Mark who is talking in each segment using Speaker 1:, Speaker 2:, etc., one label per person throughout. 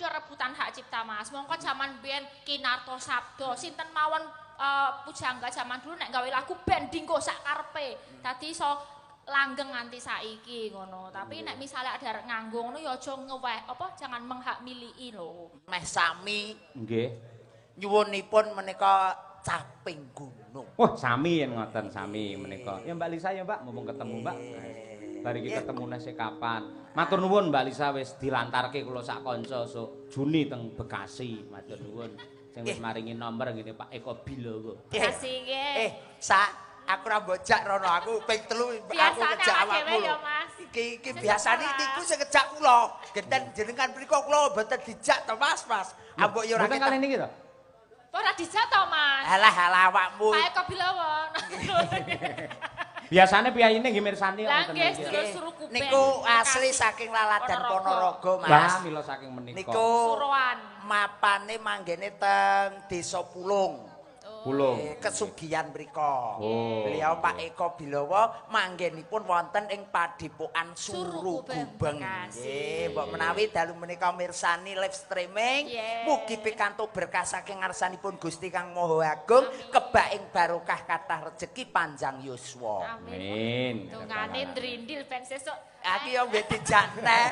Speaker 1: ya rebutan hak cipta, Mas. Mongko jaman biyen Ki Narto Sabdo, sinten mawon pujangga jaman dulu nek gawe lagu ben dinggo sak karepe. Dadi iso langgeng nganti saiki ngono. Tapi nek misalnya ada arek nganggo ngono ya aja ngeweh, apa jangan menghak miliki lho.
Speaker 2: Meh sami.
Speaker 3: Nggih.
Speaker 2: Nyuwunipun menika Caping Gunung.
Speaker 3: Wah, sami yen ngoten sami menika. Ya Mbak Lisa ya, Mbak, mumpung ketemu, Mbak. Bar iki ketemu nese kapan. Matur nuwun Mbak Lisa wis dilantarke kula sak kanca sok Juni teng Bekasi. Matur nuwun. Sing wis maringi nomor ngene Pak Eko Bilowo.
Speaker 1: Makasih nggih.
Speaker 2: Sa, aku ora mbojak rono, aku ping 3 aku ngejak awakmu lho. Iki iki biasane niku sing ngejak kula. Genten jenengan mriku kula mboten dijak to, Mas, Mas. Ambok yo ora
Speaker 3: ketok. Mboten kali niki to?
Speaker 1: Ora dijak to, Mas?
Speaker 2: Alah, alah awakmu.
Speaker 1: Pak Eko Bilowo.
Speaker 3: Biasane piyayine nggih mirsani
Speaker 1: wonten niki.
Speaker 2: Niku asli saking Laladan Ponorogo, Mas.
Speaker 3: Lah mila saking menika.
Speaker 2: Niku
Speaker 1: Suroan.
Speaker 2: Mapane manggene teng Desa Pulung.
Speaker 3: Pulung.
Speaker 2: Kesugihan mriku. Beliau Pak Eko Bilowo manggenipun wonten ing Padepokan Suru Gubeng. Nggih, mbok menawi dalu menika mirsani live streaming, mugi pikantuk berkah saking ngarsanipun Gusti Kang Maha Agung, kebak ing barokah kathah rejeki panjang yuswa.
Speaker 3: Amin.
Speaker 1: Dongane ndrindil ben sesuk.
Speaker 2: Aku yo nggih dijak teh.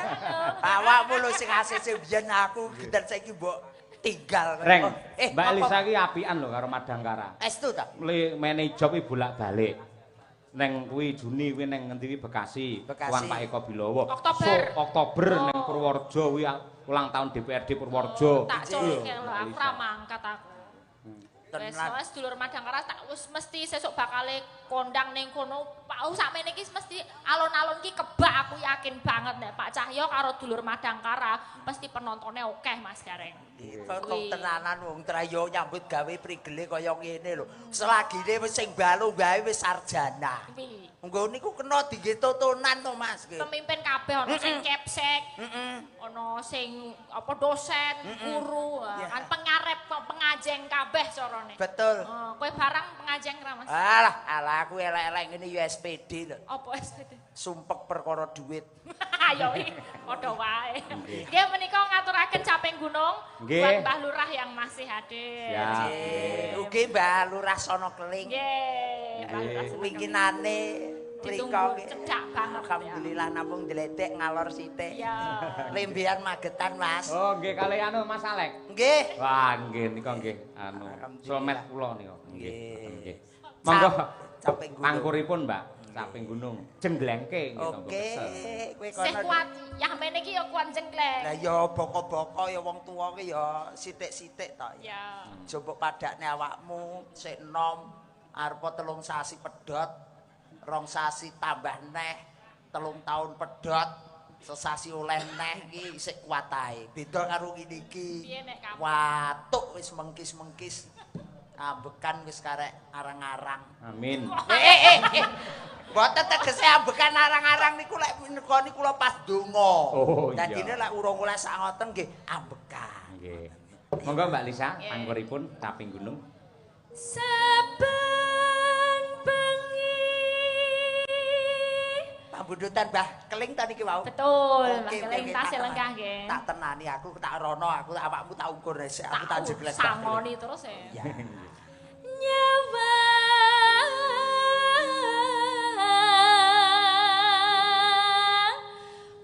Speaker 2: Awakmu lho sing asese biyen aku genten saiki mbok tinggal.
Speaker 3: Reng, Mbak Elisa ki apian lho karo Madangkara.
Speaker 2: Estu ta?
Speaker 3: Le mene job iki bolak-balik. Neng kuwi Juni kuwi neng ngendi kuwi Bekasi, tuan Pak Eko Bilowo.
Speaker 1: Oktober.
Speaker 3: So, Oktober neng Purworejo kuwi ulang tahun DPRD Purworejo.
Speaker 1: Tak colke lho, aku ora mangkat aku. Wis wis dulur Madangkara tak wis mesti sesuk bakale kondang ning kono. Pak sakmene iki mesti alon-alon ki kebak aku yakin banget nek Pak Cahyo karo dulur Madangkara mesti penontonnya akeh Mas Gareng.
Speaker 2: Kok tenanan wong trayo nyambut gawe prigele kaya ngene lho. Selagine wis sing balo wae wis sarjana. Nggo niku kena dingge totonan to Mas.
Speaker 1: Pemimpin kabeh ana sing kepsek, ana sing apa dosen, guru, kan pengarep pengajeng kabeh carane.
Speaker 2: Betul.
Speaker 1: Kowe barang pengajeng ra Mas?
Speaker 2: Alah, alah aku elek-elek ngene ya SPD lho.
Speaker 1: Apa SPD?
Speaker 2: Sumpek perkara duit.
Speaker 1: Ayo iki padha wae. Nggih menika ngaturaken Caping Gunung buat Mbah Lurah yang masih hadir.
Speaker 2: Nggih. Ugi Mbah Lurah Sono Keling.
Speaker 1: Nggih. Mbah Lurah
Speaker 2: winginane mriko
Speaker 1: cedak banget.
Speaker 2: Alhamdulillah namung ndledek ngalor sithik.
Speaker 1: Iya.
Speaker 2: Lembean Magetan Mas.
Speaker 3: Oh nggih kalih anu Mas Alek.
Speaker 2: Nggih.
Speaker 3: Wah nggih nika nggih anu somet kula nika. Nggih. Nggih. Monggo
Speaker 2: Caping Gunung.
Speaker 3: Pangkuripun Mbak. Caping Gunung jengglengke nggih
Speaker 2: tangga kesel. Oke, kowe kono.
Speaker 1: Sih kuat, yah mene iki ya kuat jenggleng.
Speaker 2: Lah ya boko-boko ya wong tuwa ki ya sithik-sithik to.
Speaker 1: Ya.
Speaker 2: Aja mbok padakne awakmu sik enom arep 3 sasi pedhot, 2 sasi tambah neh, 3 tahun pedhot, sesasi oleh neh iki sik kuat ae. Beda karo ngene iki. Watuk wis mengkis-mengkis. Ambekan wis karek arang-arang.
Speaker 3: Amin.
Speaker 2: Mboten tegese ambekan arang-arang niku lek nekoni kula pas donga.
Speaker 3: Oh, iya.
Speaker 2: Dadine lek urung oleh sak ngoten nggih ambekan.
Speaker 3: Nggih. Monggo Mbak Lisa, angkuripun Caping Gunung.
Speaker 1: Saben bengi.
Speaker 2: Pambundutan Mbah Keling ta niki wau.
Speaker 1: Betul, Mbah Keling tasih lenggah nggih.
Speaker 2: Tak tenani aku tak rono aku awakmu tak ungkur resik aku tak jeglek.
Speaker 1: Sangoni terus ya.
Speaker 2: Iya.
Speaker 1: Nyawang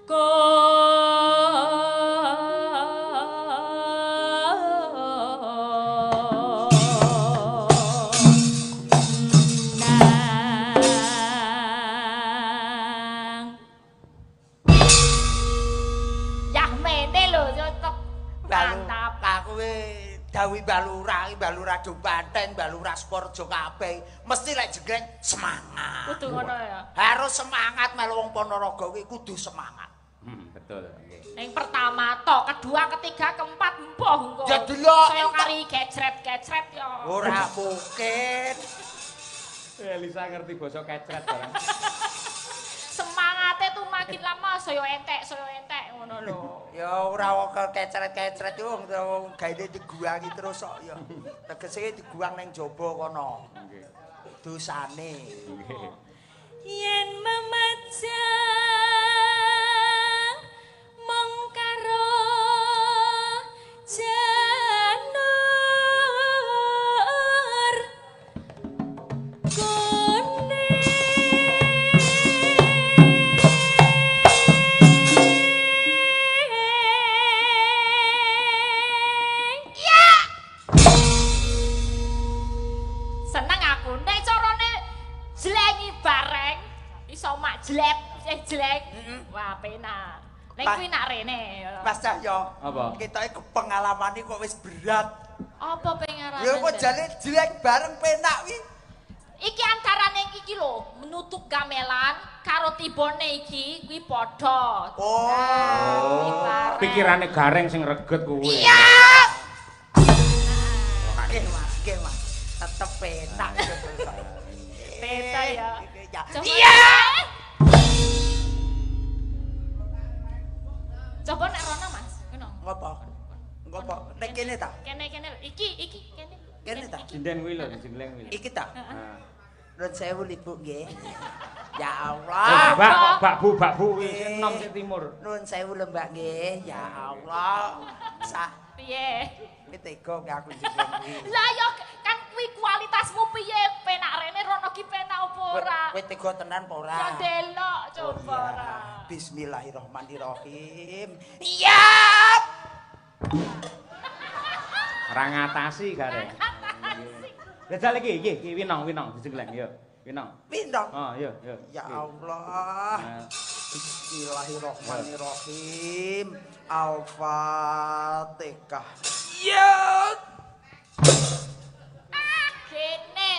Speaker 1: konang. Yah mene lho cocok. Mantap.
Speaker 2: Aku dawuh Mbah Lurah, Mbah Lurah do Banteng, Mbah Lurah Sukorejo kabeh mesti lek jegleng semangat.
Speaker 1: Kudu ngono ya.
Speaker 2: Harus semangat melu wong Ponorogo kuwi kudu semangat.
Speaker 3: Betul nggih.
Speaker 1: Yang pertama tok, kedua, ketiga, keempat empoh engko.
Speaker 2: Ya delok
Speaker 1: saya kari kecret-kecret ya.
Speaker 2: Ora mungkin.
Speaker 3: Elisa ngerti basa kecret barang.
Speaker 1: Semangate tuh makin lama saya entek ngono lho.
Speaker 2: Ya ora kok kecret-kecret iku wong gaene diguangi terus kok ya. Tegese diguang ning jaba kono.
Speaker 3: Nggih.
Speaker 2: Dosane.
Speaker 3: Nggih.
Speaker 1: Yen memajang mung karo Jlep, jelek. Wah, penak. Nek kuwi nak rene.
Speaker 4: Mas Cahyo.
Speaker 3: Apa?
Speaker 4: Ketoke pengalamane kok wis berat.
Speaker 1: Apa pengarane?
Speaker 4: Lha kok jane jelek bareng penak wi.
Speaker 1: Iki antarane iki lho, menutup gamelan karo tibone iki kuwi padha.
Speaker 4: Oh.
Speaker 1: Nah, kuwi bareng.
Speaker 3: Pikirane gareng sing reget kuwi.
Speaker 4: Iya. Nggih, Mas, nggih, Mas. Tetep penak.
Speaker 1: Beda ya.
Speaker 4: Ya.
Speaker 1: Coba-
Speaker 4: Iya.
Speaker 1: Coba nek rono, Mas. Ngono.
Speaker 4: Ngopo? Ngopo? Nek kene ta?
Speaker 1: Kene kene iki iki kene.
Speaker 4: Kene ta?
Speaker 1: Iki.
Speaker 3: Jinden kuwi lho, jengleng kuwi.
Speaker 4: Iki ta?
Speaker 3: Nah.
Speaker 4: Nuwun sewu Ibu nggih. Ya
Speaker 3: Eh,
Speaker 4: Allah.
Speaker 3: Mbak, kok Mbak Bu, Mbak Bu kuwi sing enom sing timur.
Speaker 4: Nuwun sewu lho Mbak nggih. Ya Allah. Sah
Speaker 1: Piye?
Speaker 4: kowe tega ki aku jeneng kuwi.
Speaker 1: Lah ya kan kuwi kualitasmu piye? Penak rene rono ki penak apa ora?
Speaker 4: Kowe tega tenan apa ora?
Speaker 1: Ya delok coba
Speaker 4: Oh, iya.
Speaker 1: ora.
Speaker 4: Bismillahirrahmanirrahim. Iya.
Speaker 3: Ora ngatasi gareng. Jajal iki, iki, iki winong, winong dijengleng yo. Winong.
Speaker 4: Pindong.
Speaker 3: Oh, yo, yo.
Speaker 4: Ya Allah.
Speaker 3: Nah.
Speaker 4: Bismillahirrahmanirrahim. Al-Fatihah. Ya.
Speaker 1: Kene.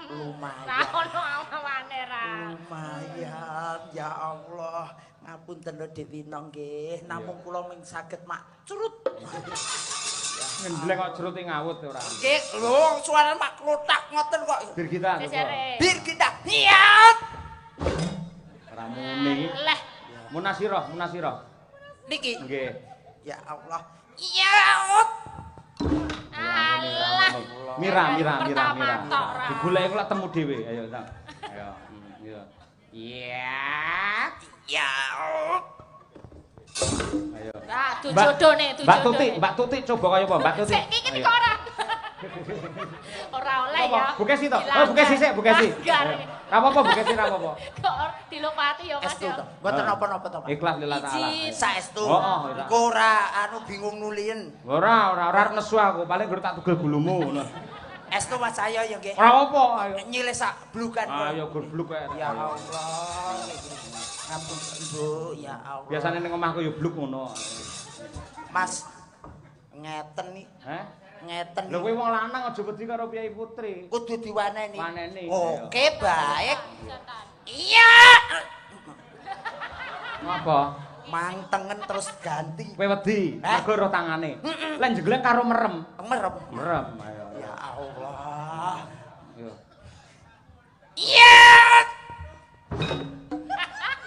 Speaker 4: Lumayan.
Speaker 1: Ra ono awane ra.
Speaker 4: Lumayan ya Allah. Ngapunten lho Dik Winong nggih. Namung kula ming saged mak curut.
Speaker 3: Ngendeleng kok cerute ngawut ora.
Speaker 4: Nggih, lho suara mak klotak ngoten kok.
Speaker 3: Birgita. coba.
Speaker 1: Jejere.
Speaker 4: Bir kita. Iya.
Speaker 3: Ora muni.
Speaker 1: Lah,
Speaker 3: Munasirah, munasirah.
Speaker 4: Niki.
Speaker 3: Nggih.
Speaker 4: Ya Allah. Iya.
Speaker 1: alah.
Speaker 3: Mira, mira, mira,
Speaker 1: Pertama
Speaker 3: mira.
Speaker 1: tok, ra.
Speaker 3: Digoleki kok temu dhewe. Ayo, tak. Ayo. Iya. Iya.
Speaker 4: Ya.
Speaker 3: Ayo.
Speaker 1: Lah,
Speaker 3: Mbak-
Speaker 1: dujodone,
Speaker 3: Mbak Tuti,
Speaker 1: dujodone.
Speaker 3: Mbak Tuti coba kaya apa? Mbak Tuti.
Speaker 1: Sik iki
Speaker 3: Ayo.
Speaker 1: kok ora. Ora oleh
Speaker 3: Apa?
Speaker 1: ya.
Speaker 3: Bukesi to?
Speaker 1: Dilanggar.
Speaker 3: Oh, bukesi sik, bukesi.
Speaker 1: Langgar.
Speaker 3: Ayo. Ra apa-apa bukesi ra apa-apa.
Speaker 1: Kok dilopati ya Mas
Speaker 4: Estu
Speaker 1: ya.
Speaker 4: to. Mboten
Speaker 3: Ah.
Speaker 4: napa-napa to, Pak.
Speaker 3: Ikhlas lillah taala.
Speaker 1: Izin.
Speaker 4: Saestu.
Speaker 3: Oh, oh, ora.
Speaker 4: Engko ora anu bingung nulien.
Speaker 3: Ora, ora, ora arep nesu aku, paling gur tak tugel gulumu ngono.
Speaker 4: Estu Mas saya ya nggih.
Speaker 3: Ora apa, ayo.
Speaker 4: Nyilih sak blukan.
Speaker 3: Ayo gur bluk kae.
Speaker 4: Ya Allah. Ngapunten Bu, ya Allah.
Speaker 3: Biasane ning omahku ya bluk ngono.
Speaker 4: Mas ngeten nih,
Speaker 3: Heh?
Speaker 4: ngeten.
Speaker 3: Lho kowe wong lanang aja wedi karo piyai putri.
Speaker 4: Kudu diwaneni.
Speaker 3: Waneni.
Speaker 4: Oke, baik. Iya.
Speaker 3: Ngapa?
Speaker 4: Mangtengen terus ganti.
Speaker 3: Kowe wedi,
Speaker 4: Heh?
Speaker 3: mergo roh tangane. Lek jegleng karo merem.
Speaker 4: Merem.
Speaker 3: Merem, ayo.
Speaker 4: Ya Allah.
Speaker 3: Yo.
Speaker 4: Iya.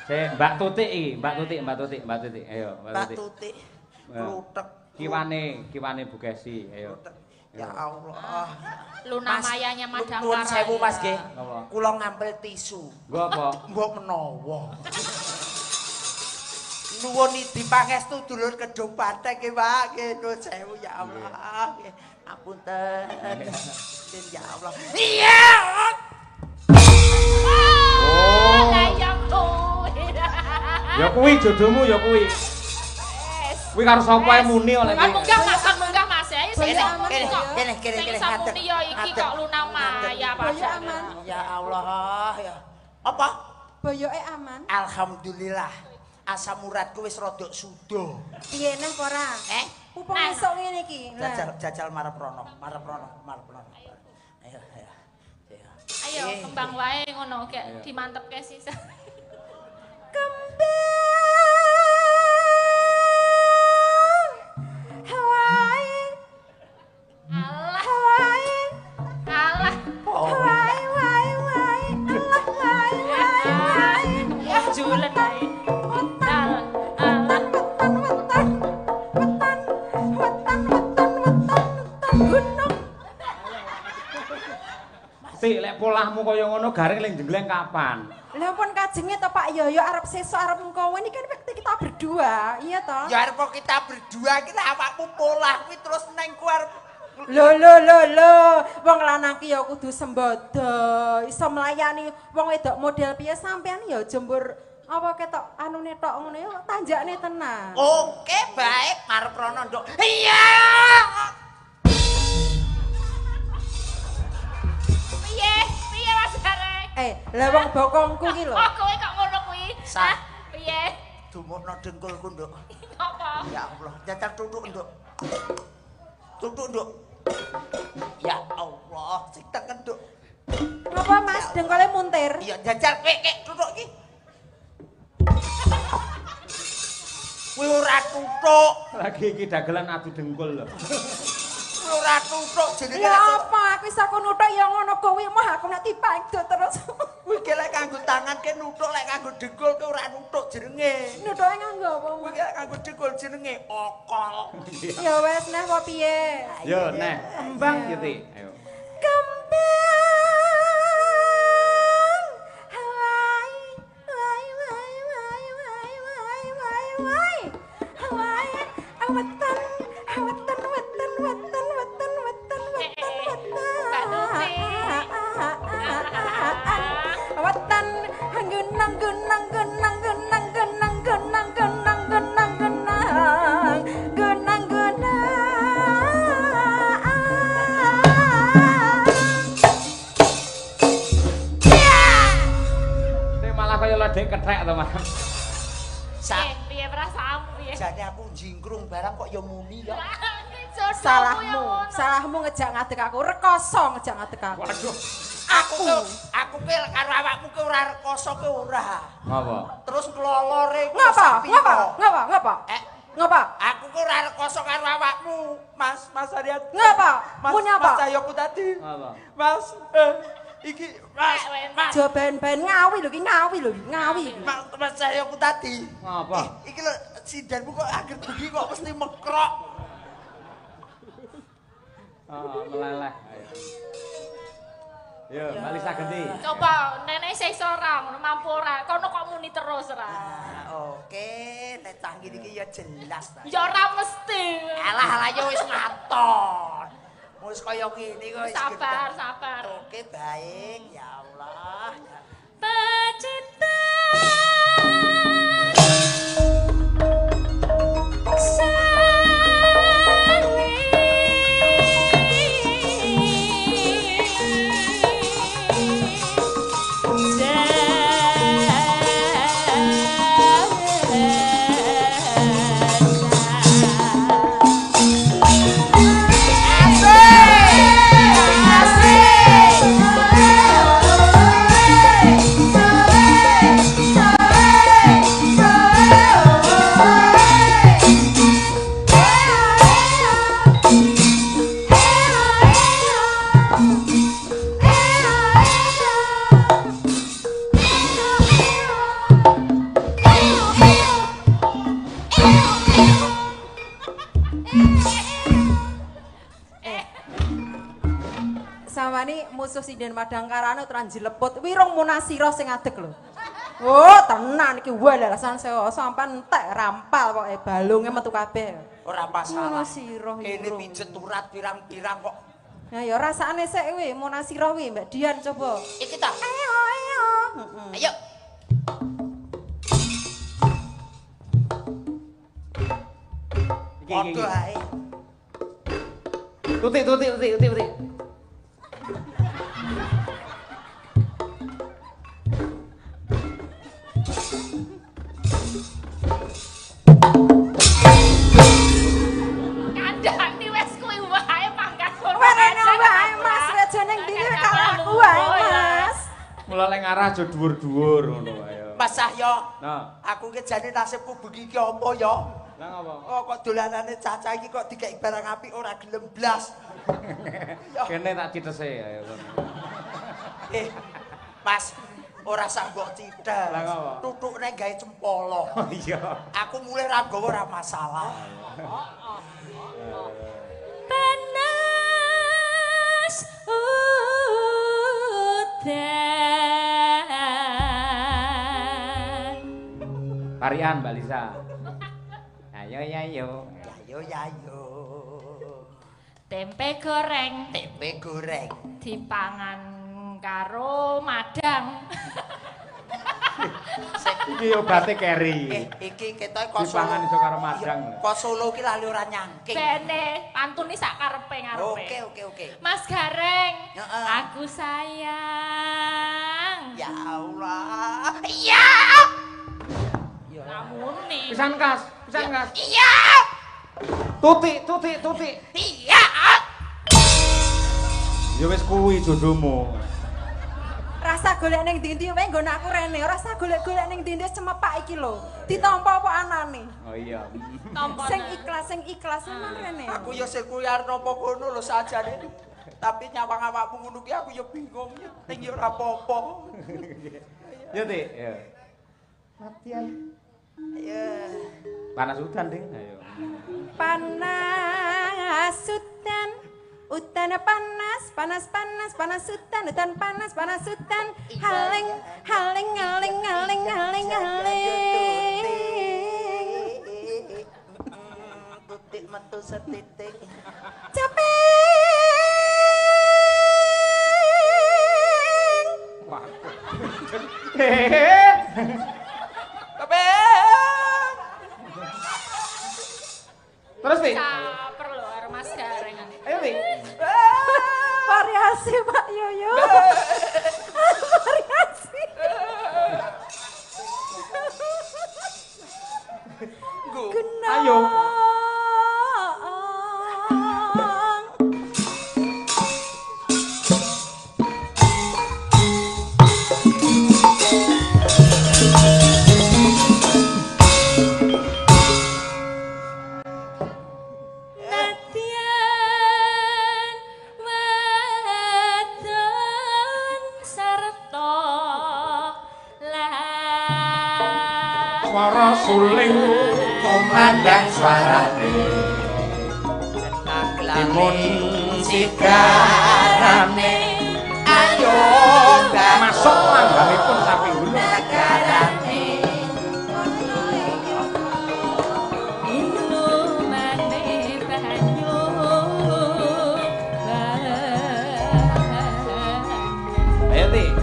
Speaker 3: Sik, Mbak Tuti iki, Mbak Tuti, Mbak Tuti, Mbak Tuti. Ayo, Mbak
Speaker 4: Mbak
Speaker 3: Tuti.
Speaker 4: Tuti.
Speaker 3: Ya.
Speaker 4: Kluthek.
Speaker 3: Kiwane, kiwane Bu Kesi, ayo.
Speaker 4: Kluthek. Ya Allah.
Speaker 1: Luna
Speaker 4: Mas,
Speaker 1: Mayanya Madangkara.
Speaker 4: Nuwun sewu Mas nggih.
Speaker 3: Napa?
Speaker 4: Kula ngampil tisu.
Speaker 3: Nggo apa?
Speaker 4: Mbok menawa. Nuwun idi pangestu dulur Kedung Patek nggih Pak. Nggih nuwun sewu ya Allah. Nggih. Ngapunten. Ya Allah. Iya.
Speaker 1: Oh, lah ya kuwi.
Speaker 3: Ya kuwi jodohmu ya kuwi.
Speaker 1: Wes.
Speaker 3: Kuwi karo sapa ae muni oleh
Speaker 1: Kan
Speaker 3: kuwi.
Speaker 1: munggah Mas, kan munggah Mas. Ayo sing
Speaker 4: Kene,
Speaker 1: iso muni
Speaker 4: kene,
Speaker 1: kok.
Speaker 4: kene, kene,
Speaker 1: Sing
Speaker 4: kene,
Speaker 1: iso
Speaker 4: ngadeg,
Speaker 1: muni ya iki
Speaker 4: ngadeg.
Speaker 1: kok Luna Maya
Speaker 5: Boyo
Speaker 1: padha.
Speaker 5: aman.
Speaker 4: Ya Allah ya. Apa?
Speaker 5: Boyoke aman.
Speaker 4: Alhamdulillah. Asam uratku wis rada suda.
Speaker 5: Piye neh apa ora?
Speaker 4: Eh,
Speaker 5: Pupung
Speaker 1: Nah.
Speaker 5: esuk ngene iki. Nah.
Speaker 4: jajal jajal marep rono, marep rono, marep rono. Ayo, ayo. Ayo.
Speaker 1: Ayo
Speaker 4: Eh.
Speaker 1: kembang wae ngono gek dimantepke sisa.
Speaker 5: Kembang. Hawaii,
Speaker 1: Alah,
Speaker 5: Hawaii,
Speaker 1: alah.
Speaker 4: Oh.
Speaker 5: Hawaii, Hawaii, Hawaii, Allah, Hawaii, Hawaii, Hawaii.
Speaker 1: Ya julen ae.
Speaker 5: Wetan,
Speaker 1: Alah, alah.
Speaker 5: wetan, wetan, wetan, wetan, wetan, wetan, wetan gunung.
Speaker 3: Tik lek polahmu kaya ngono garing lek jengleng kapan?
Speaker 5: Lah pun kajenge to Pak Yoyo arep sesuk arep engko ini kan kita berdua, iya toh?
Speaker 4: Ya arep kita berdua kita awakmu polah kuwi terus neng ku arep
Speaker 5: Lho lho lho lho, wong lanang ki ya kudu sembodo, iso melayani wong wedok model piye sampean ya jembur apa ketok anune tok ngono ya tanjakne tenan.
Speaker 4: Oke, baik, marep rono, Nduk. Iya.
Speaker 1: Piye? Piye Mas Gareng?
Speaker 5: Lah wong bokongku ki lho.
Speaker 1: Oh, kowe kok ngono kuwi?
Speaker 2: Hah?
Speaker 1: Piye?
Speaker 2: Dumukno dengkulku, Nduk.
Speaker 1: Apa?
Speaker 2: Ya Allah, jajal tutuk, Nduk. Tutuk, Nduk. Ya Allah, sing tengen, Nduk.
Speaker 5: Ngapa, Mas? Dengkule muntir?
Speaker 2: Iya, jajal kowe kek tutuk iki. Kuwi ora tutuk.
Speaker 3: Lagi iki dagelan adu dengkul lho.
Speaker 2: Kuwi ora tutuk jenenge.
Speaker 5: Ya apa, aku iso aku nuthuk ya ngono kuwi mah aku nek dipangdut terus.
Speaker 2: Kuwi ki lek kanggo tangan ke nuthuk, lek kanggo dengkul ki ora nuthuk jenenge.
Speaker 5: Nuthuke nganggo apa?
Speaker 2: Kuwi ki lek kanggo dengkul jenenge okol.
Speaker 5: Ya wes neh apa piye?
Speaker 3: Yo neh, kembang ya Ti. Ayo.
Speaker 5: Kembang Hawaii wai wai wai wai wai wai wai Hawaii wetan wetan wetan wetan wetan wetan wetan wetan wetan gunang gunang gunang gunang gunang gunang gunang gunang gunang gunang gunang.
Speaker 3: Ini malah kaya ledek kethek to, Mas.
Speaker 1: Piye perasaanmu piye?
Speaker 2: Jane aku jingkrung barang kok ya muni ya.
Speaker 5: Salahmu, salahmu ngejak ngadeg aku, rekoso ngejak ngadeg aku.
Speaker 3: Waduh.
Speaker 2: Aku ki karo awakmu ki ora rekoso ki ora.
Speaker 3: Ngapa?
Speaker 2: Terus nglolore
Speaker 5: Ngapa? Ngapa? Ngapa? Ngapa? Ngapa?
Speaker 2: Aku ki ora rekoso karo awakmu,
Speaker 4: Mas, Mas Ariat.
Speaker 5: Ngapa?
Speaker 4: Mas,
Speaker 5: Muni apa?
Speaker 4: Mas Cahyoku tadi.
Speaker 3: Ngapa?
Speaker 4: Mas, iki Mas, Mas,
Speaker 5: Aja ben-ben ngawi lho iki ngawi lho, ngawi.
Speaker 2: Mas, Mas Cahyoku tadi.
Speaker 3: Ngapa?
Speaker 2: Iki lho sindanmu kok agar bengi kok mesti mekrok.
Speaker 3: Oh, meleleh. Ayo. Yo, Mbak Lisa ganti.
Speaker 1: Coba nenek sih ora ngono mampu ora. Kono kok muni terus ora.
Speaker 2: Oke, nek cah ngene iki ya jelas ta.
Speaker 1: Ya ora mesti.
Speaker 2: Alah alah ya wis ngaton. Wis kaya ngene kok wis.
Speaker 1: Sabar, sabar.
Speaker 2: Oke, baik. Ya Allah.
Speaker 1: Pecinta
Speaker 5: Samane musuh sinden Madangkarane ora njeleput wirung munasira sing ngadeg lho. Oh, tenan iki walalasan sewa sampean entek rampal pokoke balunge metu kabeh.
Speaker 2: Ora masalah.
Speaker 5: Munasira
Speaker 2: kene pijet urat pirang-pirang kok.
Speaker 5: Nah ya rasane sik kuwi munasira kuwi Mbak Dian coba.
Speaker 2: Iki ta.
Speaker 5: Ayo ayo.
Speaker 2: Ayo.
Speaker 3: Iki iki.
Speaker 2: Ae.
Speaker 3: Tuti tuti tuti tuti tuti.
Speaker 1: Kandhani wis kuwi wae pangkat kono.
Speaker 5: Werene wae Mas, aja ning ndi karo aku wae Mas.
Speaker 3: Mula lek ngarah aja dhuwur-dhuwur ngono wae.
Speaker 2: Mas Cahyo.
Speaker 3: Nah,
Speaker 2: aku ki jane nasibku bengi iki apa ya?
Speaker 3: Lah ngapa?
Speaker 2: Oh kok dolanane caca iki kok dikek barang apik ora gelem blas.
Speaker 3: Kene tak cithese ayo.
Speaker 2: Mas, ora sak mbok cithes.
Speaker 3: Lah ngapa?
Speaker 2: Tutukne gawe cempolo.
Speaker 3: Oh iya.
Speaker 2: Aku mulih ra nggawa ora masalah.
Speaker 1: Panas udan.
Speaker 3: Parian Mbak Lisa. Ayo ayo.
Speaker 2: Ayo ayo.
Speaker 1: Tempe goreng.
Speaker 2: Tempe goreng.
Speaker 1: Dipangan karo madang.
Speaker 3: Iki obate keri.
Speaker 2: Iki ketoke kok
Speaker 3: dipangan iso karo madang.
Speaker 2: Kok Solo iki lali ora nyangking.
Speaker 1: Bene, pantune sak karepe ngarepe.
Speaker 2: Oke, oke, oke.
Speaker 1: Mas Gareng, aku sayang.
Speaker 4: Ya Allah. Iya.
Speaker 1: Lamune.
Speaker 3: Pisan kas, pisan kas.
Speaker 4: Iya.
Speaker 3: Tuti, tuti, tuti.
Speaker 4: Iya.
Speaker 3: Ya wis kuwi jodohmu.
Speaker 5: Rasa golek ning ndi-ndi wae nggon aku rene, ora usah golek-golek ning ndi-ndi cemepak iki lho. Ditampa apa anane?
Speaker 3: Oh iya.
Speaker 1: Tampa.
Speaker 5: Sing ikhlas sampean rene.
Speaker 4: Aku ya sing kuwi arep napa kono lho sajane. Tapi nyawang awakmu ngono ki aku ya bingung ya. Ning ya ora apa-apa.
Speaker 3: Ya, Tik. Ya. Latihan.
Speaker 4: Ayo.
Speaker 3: Panas udan, Ding. Ayo.
Speaker 5: Panas udan, udan panas, panas panas, panas udan, udan panas, panas udan. Haling, haling, haling, haling, haling, haling.
Speaker 2: Tutik metu setitik.
Speaker 5: Capek.
Speaker 4: Kabeh.
Speaker 3: Terus, Tik.
Speaker 1: Caper lho karo Mas Gareng.
Speaker 3: Ayo, Tik.
Speaker 5: Variasi Pak Yoyo. Variasi. Genong.
Speaker 3: Ayo.
Speaker 1: Nadyan wadon sarta lan
Speaker 3: Swara suling
Speaker 2: Kumandang suarane.
Speaker 3: timun
Speaker 2: sigarane. Ayo
Speaker 3: masuk langgamipun sapi gunung.
Speaker 2: negarane.
Speaker 1: Inumane banyu
Speaker 3: Ayo, Tik.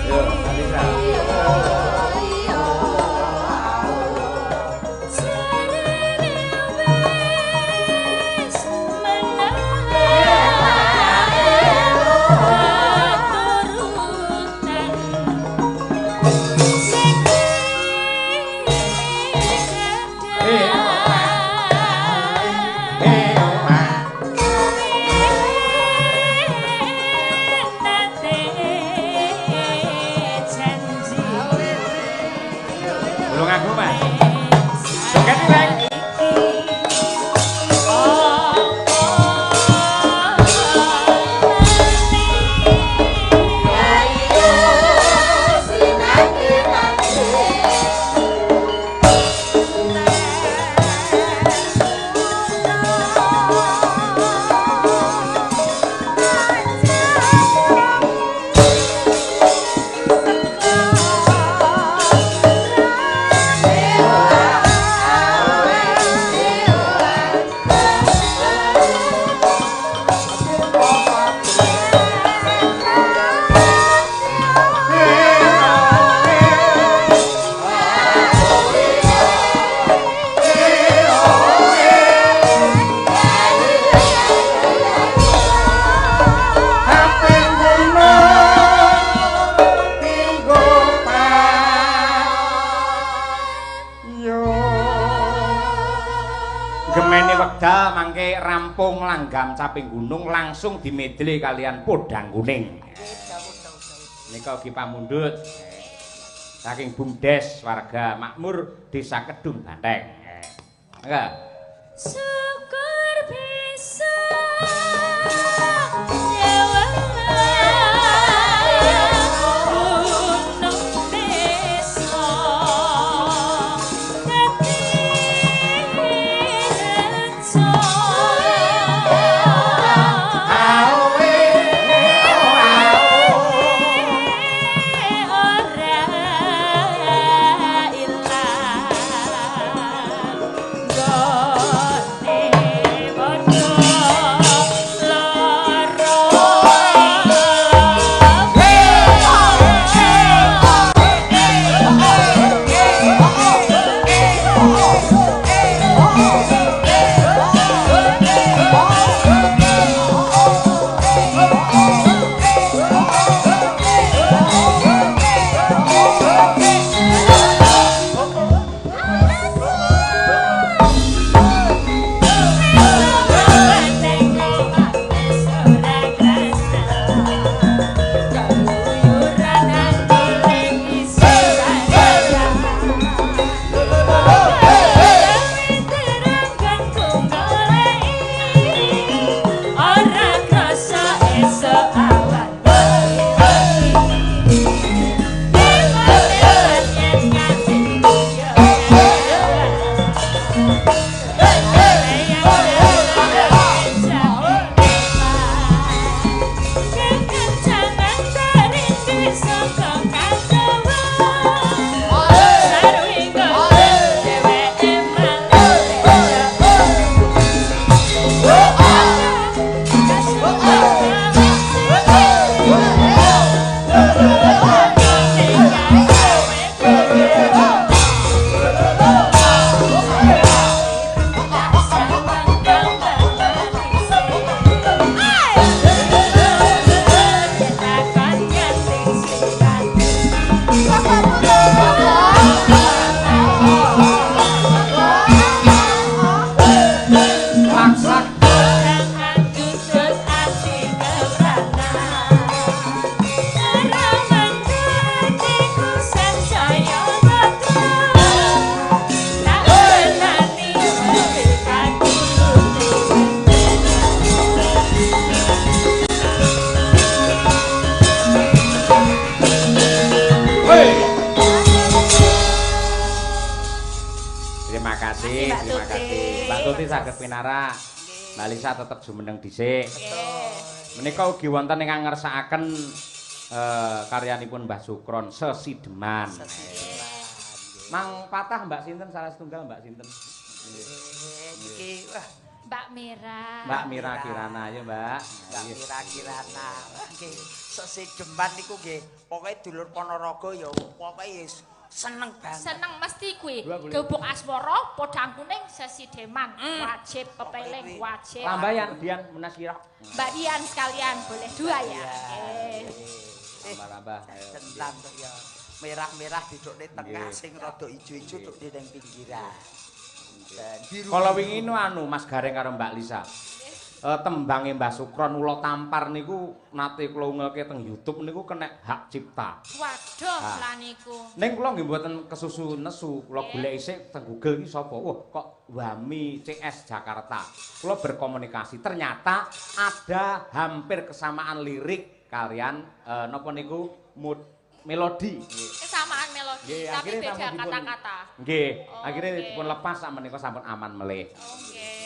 Speaker 3: Yo, Alisa.
Speaker 1: Jarene wis menang turutan sing janji
Speaker 3: Belum ngaku, Mas. Joget iki, Reng. Gemene wekdal mangke rampung langgam caping gunung langsung dimedle kalian podang kuning. Nika ugi pamundhut saking BUMDes warga makmur Desa Kedung Banteng. Mangga.
Speaker 1: Syukur bisa nyewang gunung desa.
Speaker 3: kasih,
Speaker 5: Mbak
Speaker 3: terima
Speaker 5: Tuti.
Speaker 3: kasih. Mbak Tuti saged pinarak. Mbak Lisa tetep jumeneng dhisik. Menika ugi wonten ingkang ngersakaken karyanipun Mbah Sukron Sesideman.
Speaker 4: Sesideman.
Speaker 3: Mang patah Mbak sinten salah setunggal Mbak sinten?
Speaker 4: Iki wah
Speaker 1: Mbak Mira.
Speaker 3: Mbak Mira Kirana ya, Mbak.
Speaker 4: Mbak Mira Kirana. Nggih, sesideman niku nggih pokoke dulur Ponorogo ya pokoke seneng banget.
Speaker 1: Seneng mesti kuwi. Gebuk asmara, podang kuning, sesideman, wajib pepeling, wajib.
Speaker 3: Lambayan Dian Munasirah.
Speaker 1: Mbak Dian sekalian boleh dua ya.
Speaker 3: Tambah-tambah.
Speaker 4: Tenang kok ya. Merah-merah didukne tengah sing rada ijo-ijo dudukne ning pinggiran. Dan biru.
Speaker 3: Kala wingi nu anu Mas Gareng karo Mbak Lisa. Tembange Mbah Sukron Ula Tampar niku nate kula ungelke teng YouTube niku kena hak cipta.
Speaker 1: Waduh lah niku.
Speaker 3: Ning kula nggih mboten kesusu nesu, kula golek isik teng Google iki sapa? Wah, kok Wami CS Jakarta. Kula berkomunikasi, ternyata ada hampir kesamaan lirik kalian napa niku mood melodi.
Speaker 1: Kesamaan melodi, tapi beda kata-kata.
Speaker 3: Nggih, akhirnya dipun lepas sak menika sampun aman melih.
Speaker 1: Oke.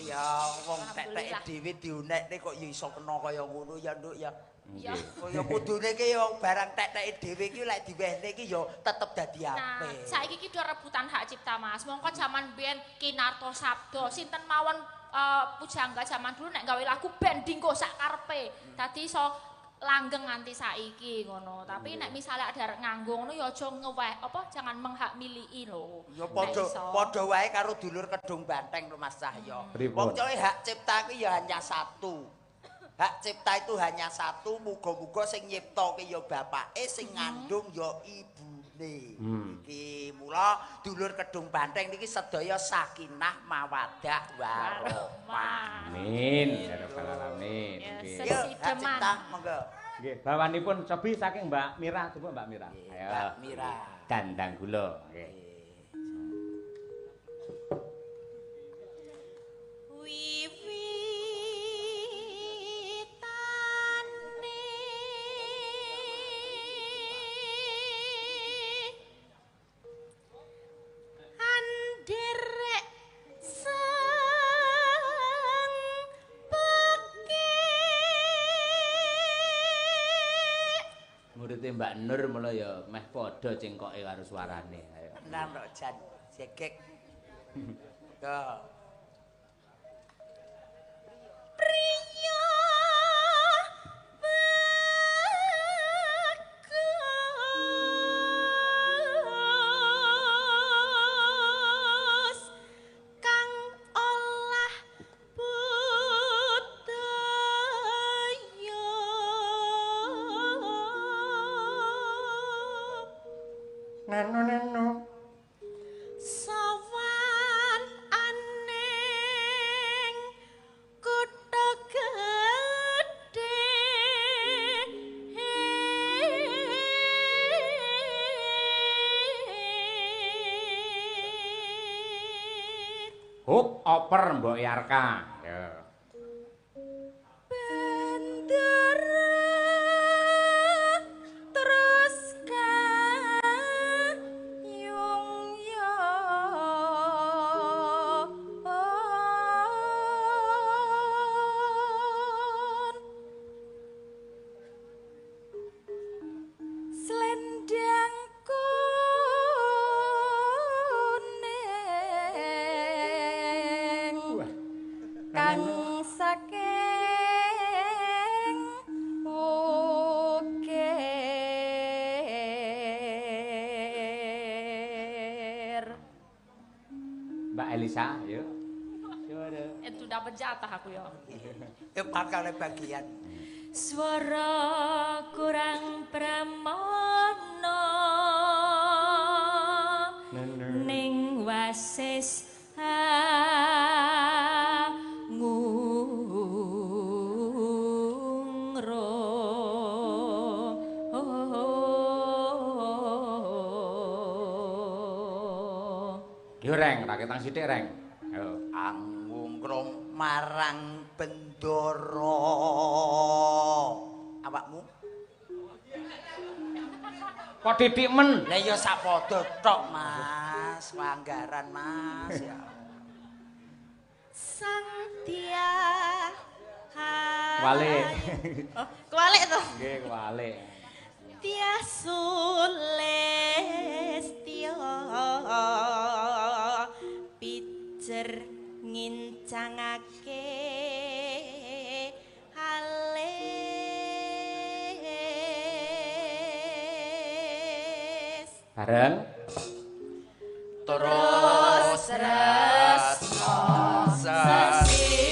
Speaker 4: Ya wong tetek dhewe diunekne kok ya iso kena kaya ngono ya, Nduk ya.
Speaker 1: Iya.
Speaker 4: Kaya kudune ki ya barang teteke dhewe iki lek diwehne iki ya tetep dadi apik.
Speaker 1: Nah, saiki iki do rebutan hak cipta, Mas. Mongko jaman biyen Kinarto Sabdo, sinten mawon pujangga jaman dulu nek gawe lagu ben dinggo sak karepe. Dadi iso langgeng nganti saiki ngono. Tapi nek misalnya ada nganggo ngono ya aja ngeweh, apa jangan menghak miliki lho.
Speaker 4: Ya padha padha wae karo dulur Kedung Banteng lho Mas Cahyo. Wong coe hak cipta kuwi ya hanya satu. Hak cipta itu hanya satu, muga-muga sing nyiptake ya bapake, sing ngandung ya ibune. Iki mula dulur Kedung Banteng niki sedaya sakinah mawaddah warahmah.
Speaker 3: Amin ya rabbal alamin.
Speaker 1: Nggih.
Speaker 4: Hak cipta monggo.
Speaker 3: Nggih, bawanipun cobi saking Mbak Mira, coba Mbak Mira. Ayo.
Speaker 4: Mbak Mira.
Speaker 3: Dandang gula. Nggih. Mbak Nur mula ya meh padha cengkoke karo suarane. Ayo.
Speaker 4: Tenan kok jan jegek. Go.
Speaker 1: Priya bagus kang olah budaya.
Speaker 3: Neno neno
Speaker 1: sowan aning kutha gedhe
Speaker 3: Hup oper Mbok Yarka. Ya. Elisa, ayo.
Speaker 1: Itu dapat jatah aku ya.
Speaker 4: Ya bakal bagian.
Speaker 1: Swara kurang pramana ning wasis
Speaker 3: Yo reng, raketang sithik reng. Ayo.
Speaker 4: Angwungkrung marang bendara. Awakmu?
Speaker 3: Kok titik men?
Speaker 4: Lah ya sak padha tok, Mas. Mas, anggaran Mas ya.
Speaker 6: Sang Tia.
Speaker 3: Kualik.
Speaker 6: Oh, kualik to.
Speaker 3: Nggih, kualik.
Speaker 6: Tia Sulistya pijer ngincangake alis.
Speaker 3: Bareng
Speaker 6: terus tresno sesideman.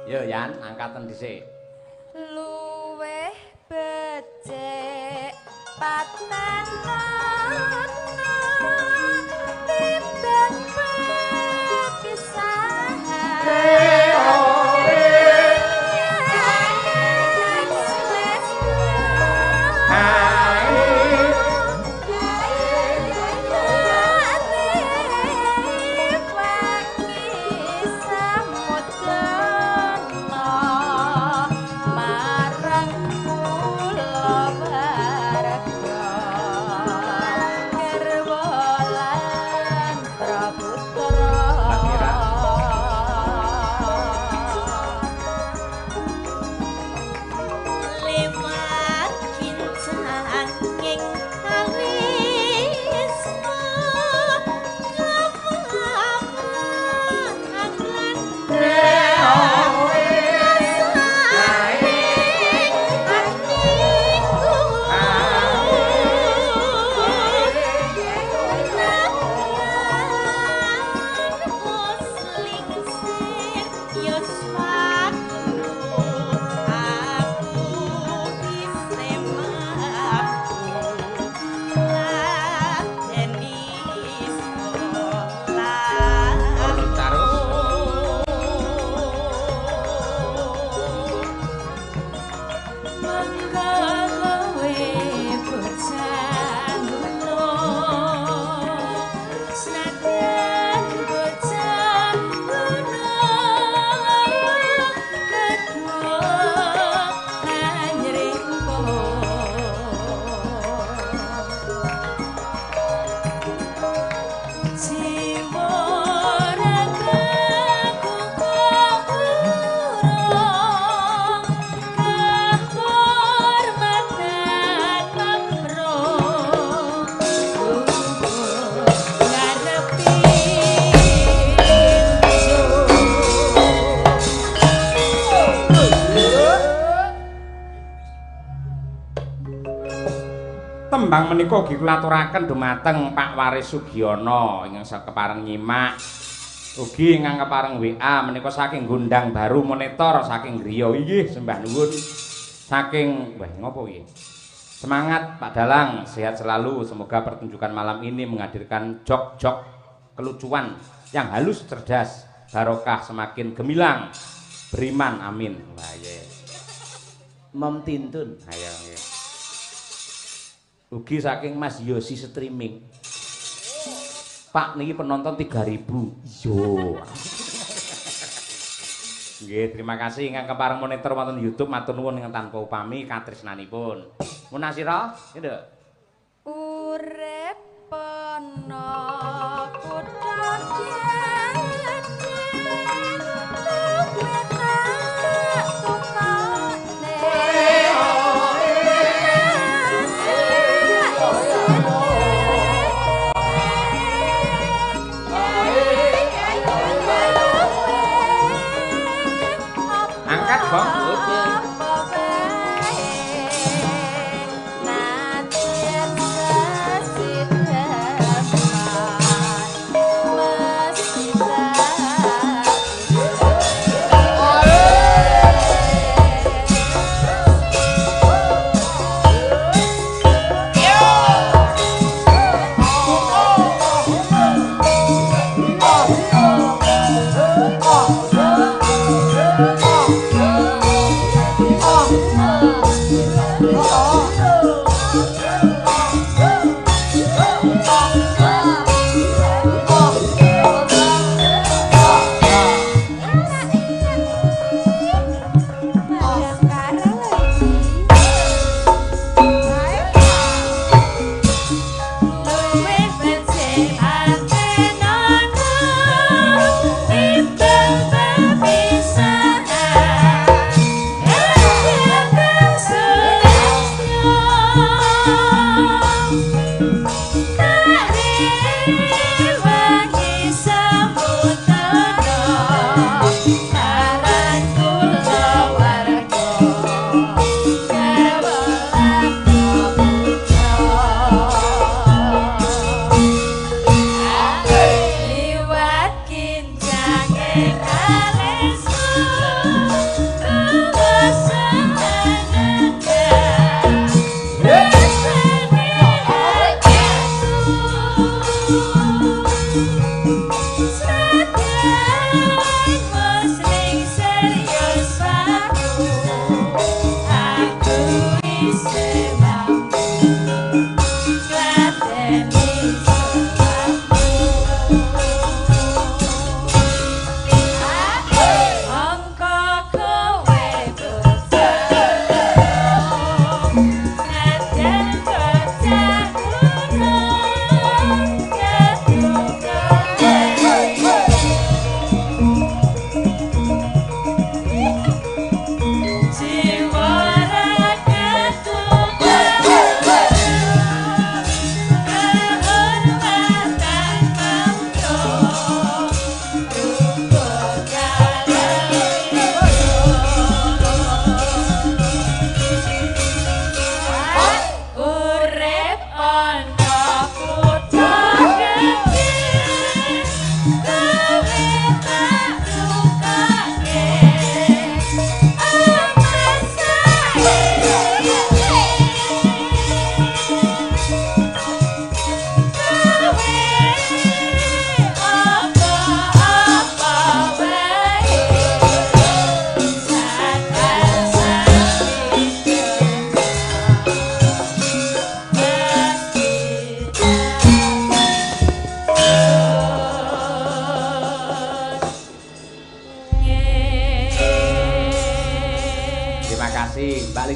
Speaker 3: Yo Yan, angkatan dhisik.
Speaker 5: Luweh becik patenana timbang pepisahan.
Speaker 3: Tembang menika ugi kula aturaken dumateng Pak Waris Sugiono ingkang kepareng nyimak. Ugi ingkang kepareng WA menika saking Gondang Baru Monitor saking griya. Inggih sembah nuwun. Saking wah ngopo iki? Semangat Pak Dalang, sehat selalu. Semoga pertunjukan malam ini menghadirkan jok-jok kelucuan yang halus, cerdas, barokah, semakin gemilang, beriman, amin. Wah iya.
Speaker 2: Mom Tintun.
Speaker 3: Ayo nggih. Ugi saking Mas Yosi streaming. Pak niki penonton 3000. Yo. Nggih, terima kasih ingkang kepareng monitor wonten YouTube, matur nuwun ingkang tanpa upami katresnanipun. Munasira, nggih, Nduk.
Speaker 5: Urip ana kutha gedhe luwih tak tukane.
Speaker 3: Angkat, Bang.
Speaker 5: Oke.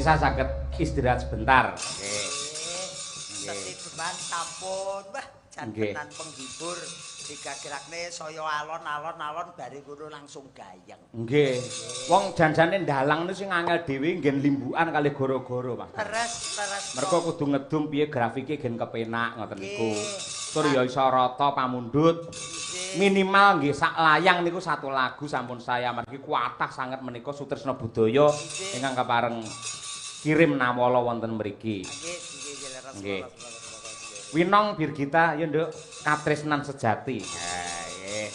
Speaker 3: Lisa saged istirahat sebentar. Nggih.
Speaker 4: Seni beban sampun. Wah, jan tenan penghibur. Digagerakne saya alon-alon-alon bare ngono langsung gayeng.
Speaker 3: Nggih. Wong janjane ndalang niku sing angel dhewe nggen limbukan kalih goro-goro, Mas.
Speaker 4: Teres.
Speaker 3: Mergo kudu ngedum piye grafike gen kepenak ngoten niku. Tur ya iso rata pamundhut. Minimal nggih sak layang niku satu lagu sampun saya margi kuatah sanget menika Sutrisna Budaya ingkang kepareng kirim nawala wonten mriki.
Speaker 4: Nggih, nggih.
Speaker 3: Winong Birgita ya Nduk, katresnan sejati. Nggih.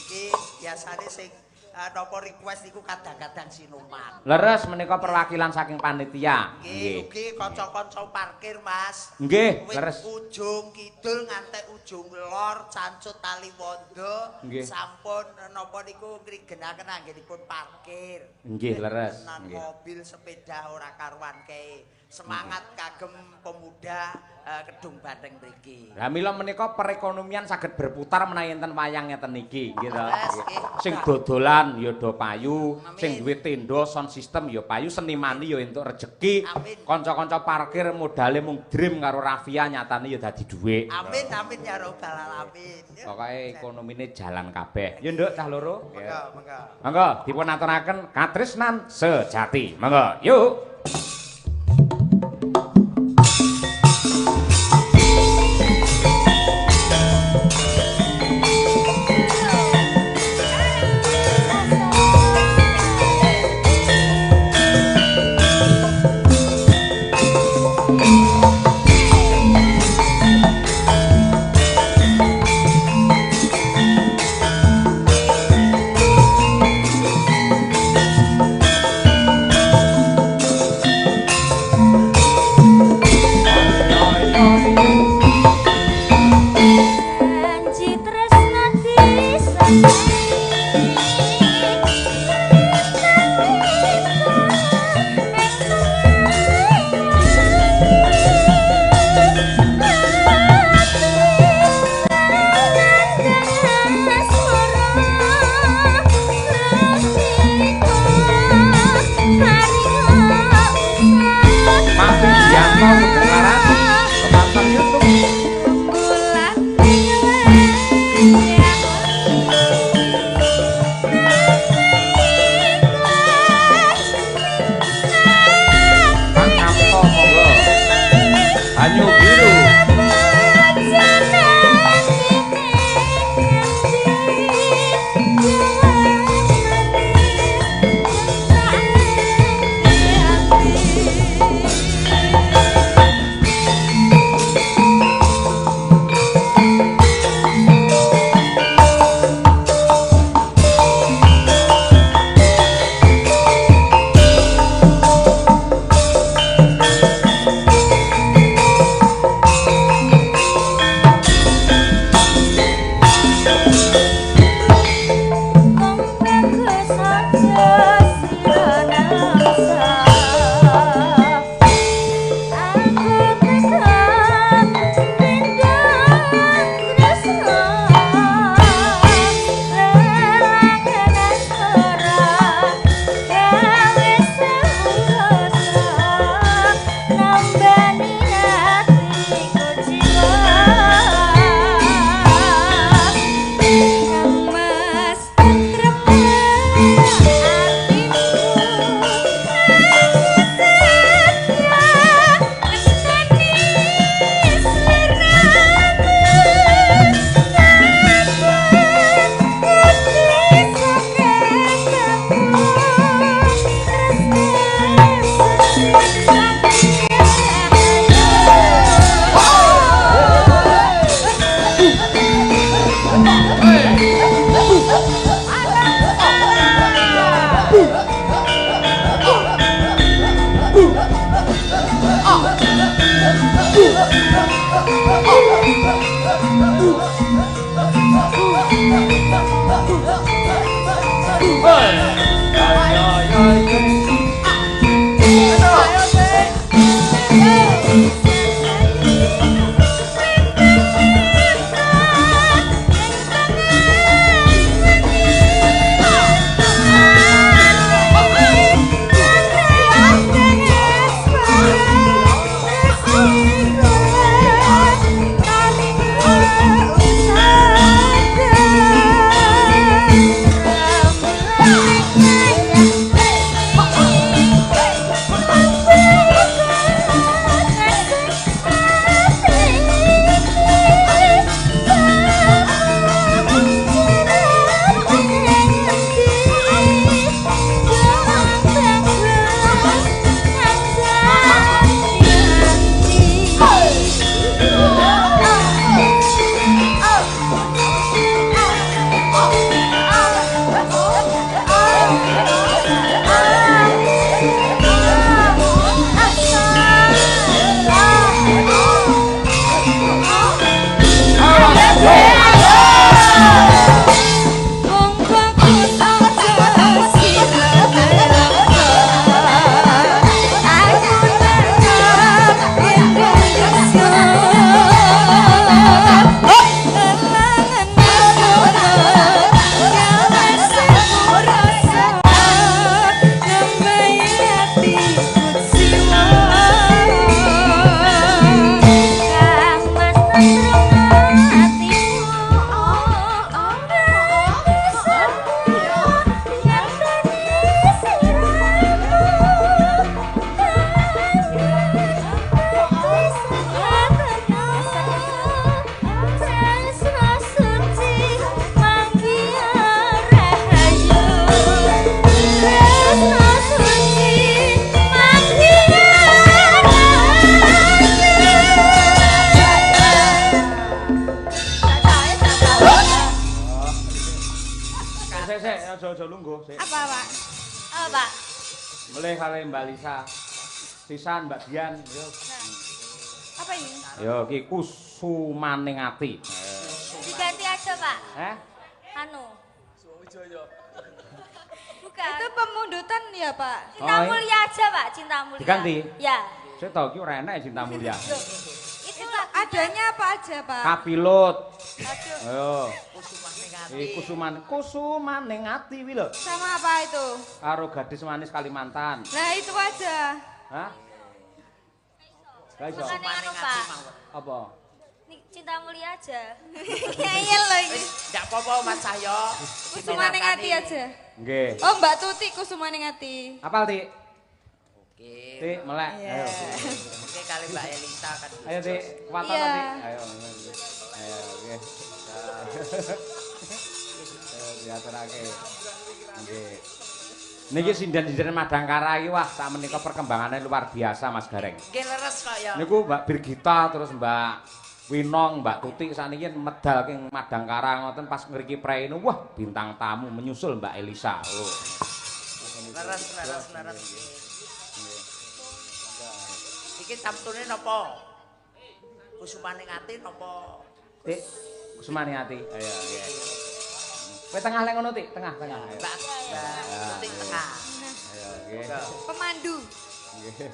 Speaker 4: Iki biasane sing napa request niku kadang-kadang sinuman.
Speaker 3: Leres menika perwakilan saking panitia.
Speaker 4: Nggih, ugi kanca-kanca parkir, Mas.
Speaker 3: Nggih, leres.
Speaker 4: Ujung kidul ngantek ujung lor, Cancut Taliwondo, sampun napa niku ngrigenaken anggenipun parkir.
Speaker 3: Nggih, leres.
Speaker 4: Nggih. Mobil, sepeda ora karuan kae. Semangat kagem pemuda Kedung Banteng mriki.
Speaker 3: Lah mila menika perekonomian saged berputar menawi enten wayang ngeten iki, nggih to. Sing dodolan ya do payu, sing duwe tenda sound system ya payu, senimane ya entuk rejeki. Kanca-kanca parkir modale mung dream karo Rafia nyatane ya dadi dhuwit.
Speaker 4: Amin amin ya robbal alamin.
Speaker 3: Pokoke ekonomine jalan kabeh. Ya Nduk cah loro.
Speaker 4: Monggo, monggo.
Speaker 3: Monggo dipun aturaken katresnan sejati. Monggo, yuk. Aja lungguh sik.
Speaker 6: Apa, Pak?
Speaker 1: Apa, Pak?
Speaker 3: Melih kali Mbak Lisa. Sisan Mbak Dian, yo.
Speaker 6: Apa ini?
Speaker 3: Yo iki kusumaning ati.
Speaker 1: Diganti aja, Pak.
Speaker 3: Eh?
Speaker 1: Anu. Bukan.
Speaker 6: Itu pemundutan ya, Pak?
Speaker 1: Cinta
Speaker 3: Oh,
Speaker 1: Mulia aja, Pak, Cinta Mulia.
Speaker 3: Diganti?
Speaker 1: Ya.
Speaker 3: Saya tau iki ora enak Cinta Mulia.
Speaker 1: Loh, itu lagunya.
Speaker 6: Adanya apa aja, Pak?
Speaker 3: Kapilut.
Speaker 1: Aduh.
Speaker 3: Ayo.
Speaker 4: Kusumane ati.
Speaker 3: Iki kusuman, kusumaning ati kuwi lho.
Speaker 6: Sama apa itu?
Speaker 3: Karo gadis manis Kalimantan.
Speaker 6: Nah, itu aja.
Speaker 3: Hah? Gak iso.
Speaker 1: Bukan anu, Pak.
Speaker 3: Apa?
Speaker 1: Cinta Mulia aja.
Speaker 6: Ngeyel loh ini.
Speaker 4: Wis ndak apa-apa Mas Cahyo.
Speaker 6: Kusumaning ati aja.
Speaker 3: Nggih.
Speaker 6: Oh, Mbak Tuti kusumaning ati.
Speaker 3: Apal, Tik?
Speaker 4: Oke.
Speaker 3: Tik, melek.
Speaker 6: Iya.
Speaker 3: Ayo.
Speaker 4: Oke kali Mbak Elisa kan.
Speaker 3: Ayo, Tik. Waton,
Speaker 6: Iya.
Speaker 3: Tik. Ayo. Ayo, nggih. Ayo diaturake. Nggih. Niki sinden-sinden Madangkara iki wah sakmenika perkembangannya luar biasa Mas Gareng.
Speaker 4: Nggih leres kok ya.
Speaker 3: Niku Mbak Birgita terus Mbak Winong, Mbak Tuti sakniki medal king Madangkara ngoten pas ngriki preine wah bintang tamu menyusul Mbak Elisa. Oh.
Speaker 4: Leres leres leres. Iki tamtune napa? Kusumane ati napa?
Speaker 3: Tik, kusumane ati. Ayo, nggih. Kowe tengah lek ngono, Tik, tengah, tengah. Ayo.
Speaker 4: Mbak Tuti tengah.
Speaker 3: Ayo, nggih.
Speaker 6: Pemandu.
Speaker 3: Nggih.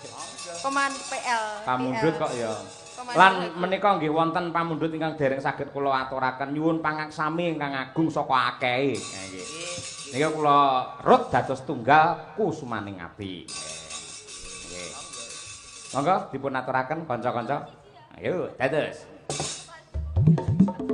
Speaker 5: Pemandu PL.
Speaker 3: Pamundhut kok ya. Lan menika nggih wonten pamundhut ingkang dereng saged kula aturaken nyuwun pangaksami ingkang agung saka akehe. Nggih. Nika kula rut dados tunggal kusumaning ati. Nggih. Monggo dipun aturaken kanca-kanca. Ayo dados.
Speaker 4: Thank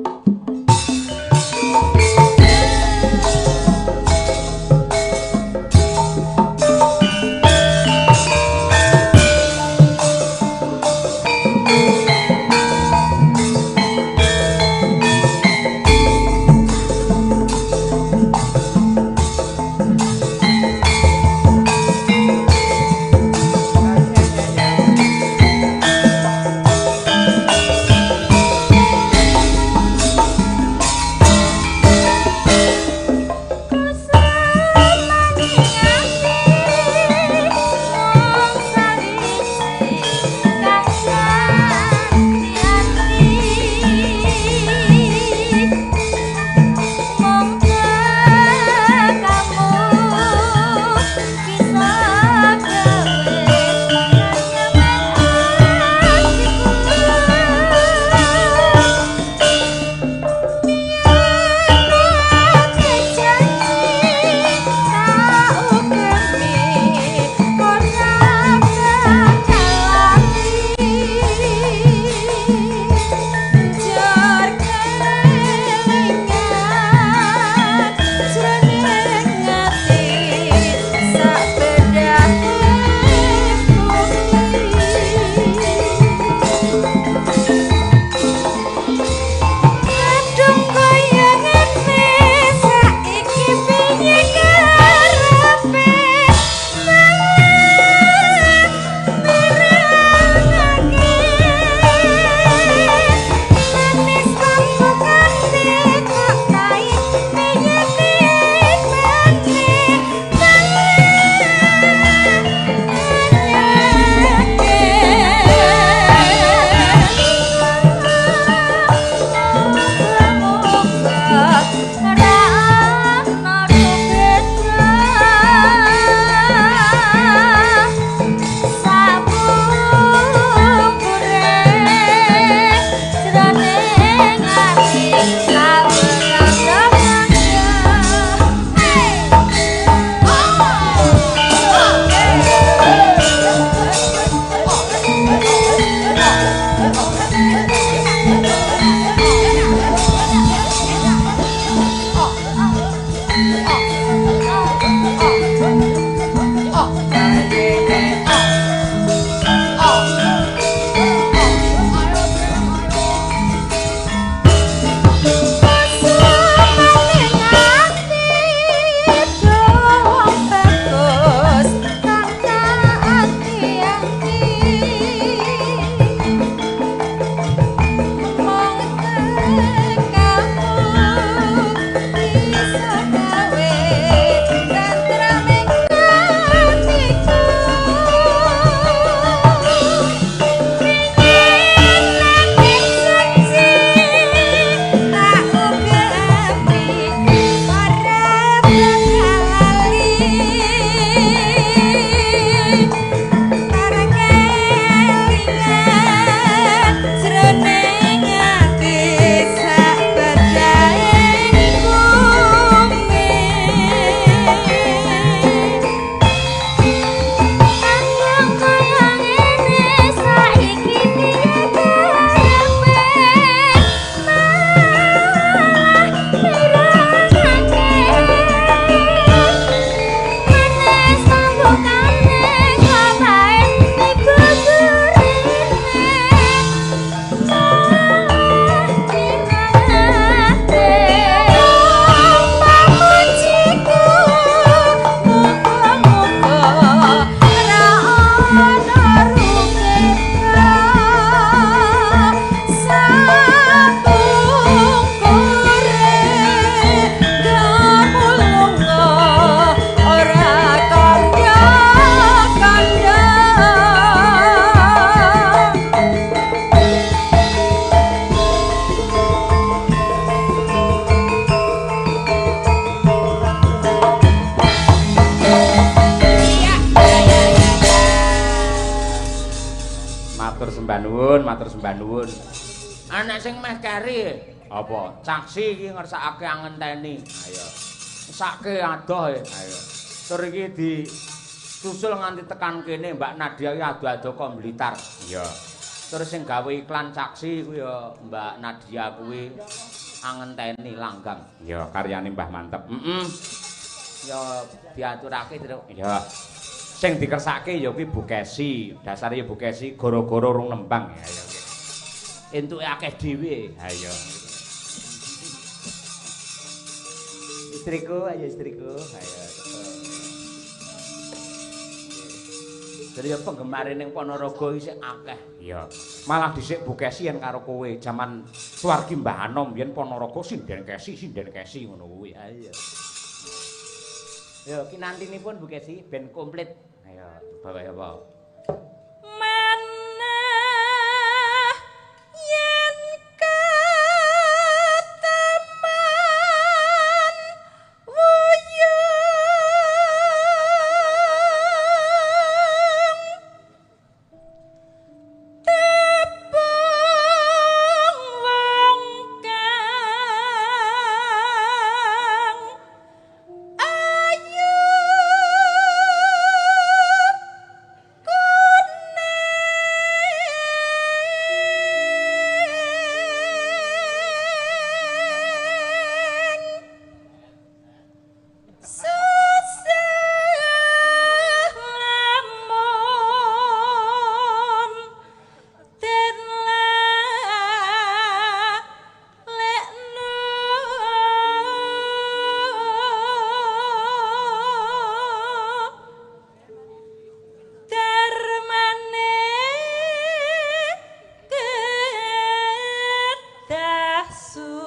Speaker 3: Matur sembah nuwun, matur sembah nuwun. Anak sing meh keri apa? Caksi iki ngersakake angenteni. Ayo. Mesake adoh e. Ayo. Tur iki disusul nganti tekan kene Mbak Nadia iki ado-ado kok Blitar. Iya. Terus sing gawe iklan Caksi kuwi ya Mbak Nadia kuwi angenteni langgam. Iya, karyane Mbah Manteb. Heeh. Ya diaturake, Truk. Iya. Sing dikersake ya kuwi Bu Kesi. Dasare ya Bu Kesi gara-gara urung nembang. Ya ya. Entuke akeh dhewe. Ha iya. Istriku, ayo istriku. Ayo. Jadi ya penggemare ning Ponorogo iki sik akeh. Iya. Malah dhisik Bu Kesi yen karo kowe jaman swargi Mbah Anom biyen Ponorogo sinden Kesi ngono kuwi. Ha iya. Yo kinantinipun Bu Kesi ben komplit. Ayo coba ya apa.
Speaker 6: Manah yen kataman wuyung tepung wong kang ayu kuning susah lamun den lalekno darmane kedah sumandhing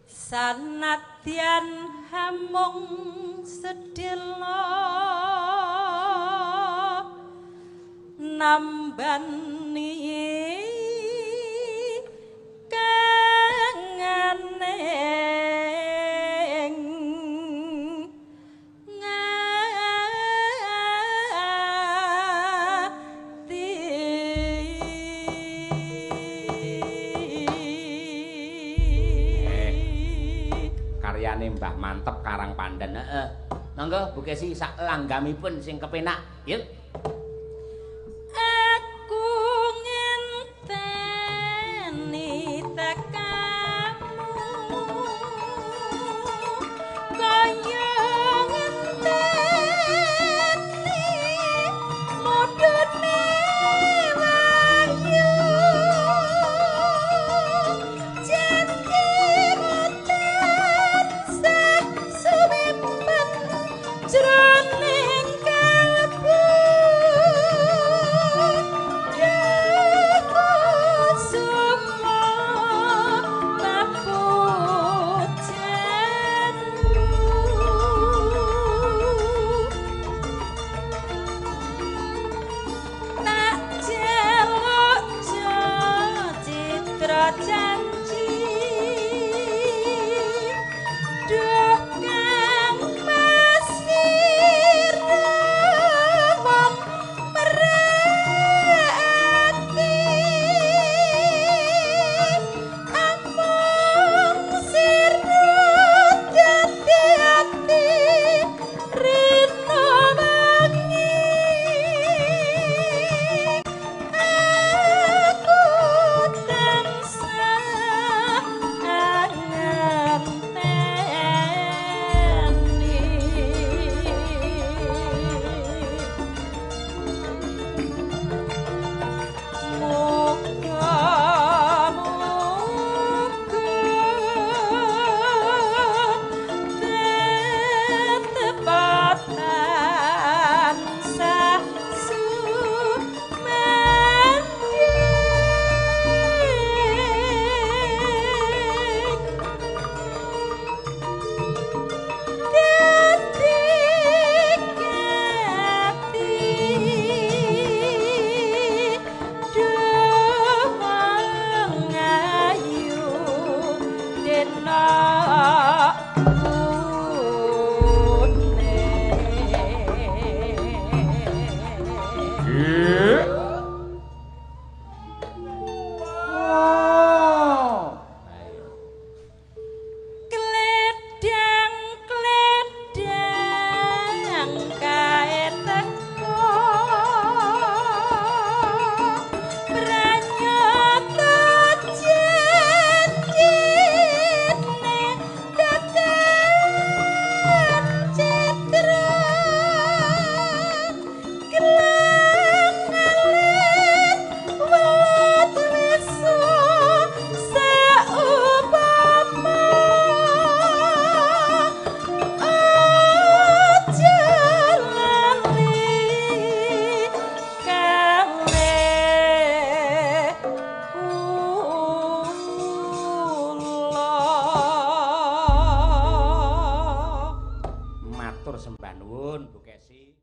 Speaker 6: sanadyan hamung sedhela nambani kangening ngati.
Speaker 3: Karyane Mbah Manteb Karang Pandan. Heeh. Monggo Bu Kesi sak langgamipun sing kepenak. Yuk.
Speaker 6: Aku ngenteni tekamu kaya ngenteni mudune wahyu janji tansah sumepen jroning kalbu.
Speaker 3: sembah nuwun Bu Kesi.